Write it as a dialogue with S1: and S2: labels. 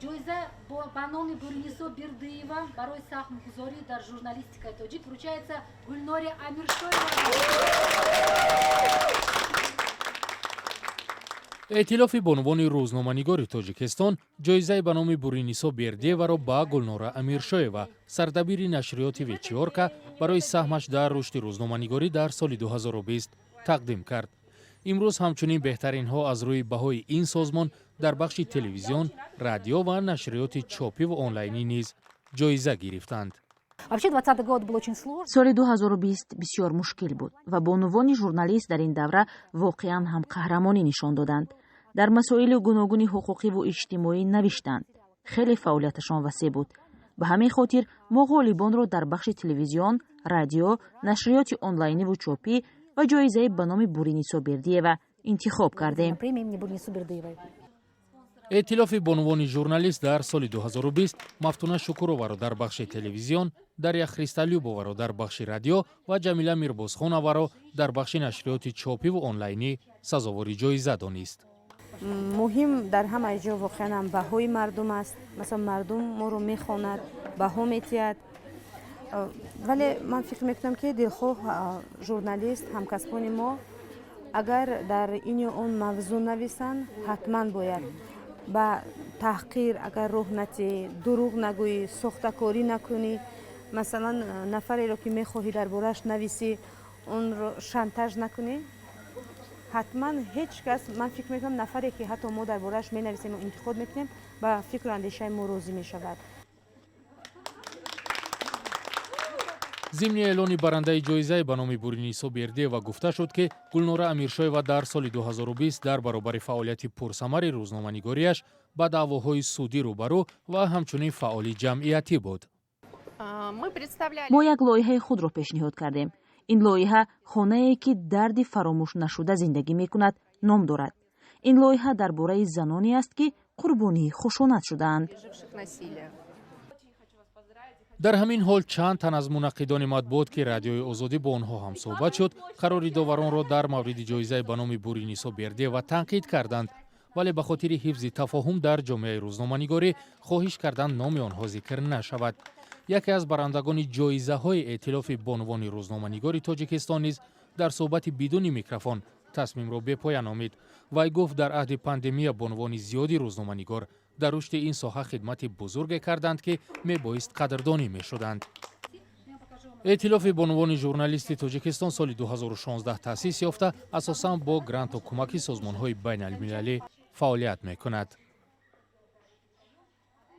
S1: Ҷоиза ба номи Буринисо Бердыева барои саҳмгузорӣ дар журналистикаи тоҷик вручается Гулноре Амиршоева.
S2: Эътилофи бонувони рӯзноманигори Тоҷикистон ҷоизаи ба номи Буринисо Бердиеваро ба Гулнора Амиршоева, сардабири нашриёти Вечиёрка, барои саҳмаш дар рушди рӯзноманигорӣ дар соли 2020 тақдим кард. Имрӯз ҳамчунин беҳтаринҳо аз рӯи баҳои ин созмон дар бахши телевизион, радио ва нашриёти чопиву онлайнӣ низ ҷоиза гирифтанд.
S1: Вообще 20 год был очень сложный.
S3: Соли 2020 бисёр мушкил буд ва бонувони журналист дар ин давра воқеан ҳам қаҳрамонӣ нишон доданд. Дар масоили гуногуни ҳуқуқиву иҷтимоӣ навиштанд. Хеле фаъолияташон васеъ буд. Ба ҳамин хотир мо ғолибонро дар бахши телевизион, радио, нашриёти онлайниву чопӣ ва ҷоизаи ба номи Буринисо Бердиева интихоб кардем.
S1: Премия имени Буринисы Бердыевой.
S2: Эътилофи бонувони журналист дар соли 2020 Мафтуна Шукуроваро дар бахши телевизион, Дарья Христалюбоваро дар бахши радио ва Ҷамила Мирбозхоноваро дар бахши нашриёти чопиву онлайнӣ сазовори ҷоиза донист.
S4: Муҳим дар ҳамаи ҷо воқеан ҳам баҳои мардум аст. Масалан, мардум моро мехонад, баҳо метиҳад, вале ман фикр мекунам, ки дилхоҳ журналист ҳамкасбони мо агар дар ин ё он мавзӯъ нависанд, ҳатман бояд ба таҳқир агар роҳ натиҳӣ, дурӯғ нагӯӣ, сохтакорӣ накунӣ. Масалан, нафареро, ки мехоҳӣ дар борааш нависӣ, онро шантаж накунӣ. Ҳатман ҳеҷ кас, ман фикр мекунам, нафаре, ки ҳатто мо дар борааш менависем, интиқод мекунем, ба фикру андешаи мо розӣ мешавад.
S2: Зимни эълони барандаи ҷоизаи ба номи Буринисо Бердиева гуфта шуд, ки Гулнора Амиршоева дар соли 2020 дар баробари фаъолияти пурсамари рӯзноманигориаш ба даъвоҳои судӣ рӯбарӯ ва ҳамчунин фаъоли ҷамъиятӣ буд.
S3: Мо як лоиҳаи худро пешниҳод кардем. Ин лоиҳа «Хонае, ки дарди фаромӯшнашуда зиндагӣ мекунад» ном дорад. Ин лоиҳа дар бораи заноне аст, ки қурбонии хушунат шудаанд.
S2: Дар ҳамин ҳол, чанд тан аз мунаққидони матбуот, ки Радиои Озодӣ бо онҳо ҳамсӯҳбат шуд, қарори доваронро дар мавриди ҷоизаи ба номи Буринисо Бердиева танқид карданд, вале ба хотири ҳифзи тафоҳум дар ҷомеаи рӯзноманигорӣ хоҳиш карданд, номи онҳо зикр нашавад. Яке аз барандагони ҷоизаҳои Эътилофи бонувони рӯзноманигори Тоҷикистон низ дар суҳбати бидуни микрофон тасмимро бепоя номид. Вай гуфт, дар аҳди пандемия бонувони зиёди рӯзноманигор дар рушди ин соҳа хидмати бузурге карданд, ки мебоист қадрдонӣ мешуданд. Эътилофи бонувони журналисти Тоҷикистон соли 2016 таъсис ёфта, асосан бо гранту кӯмаки созмонҳои байналмилалӣ фаъолият мекунад.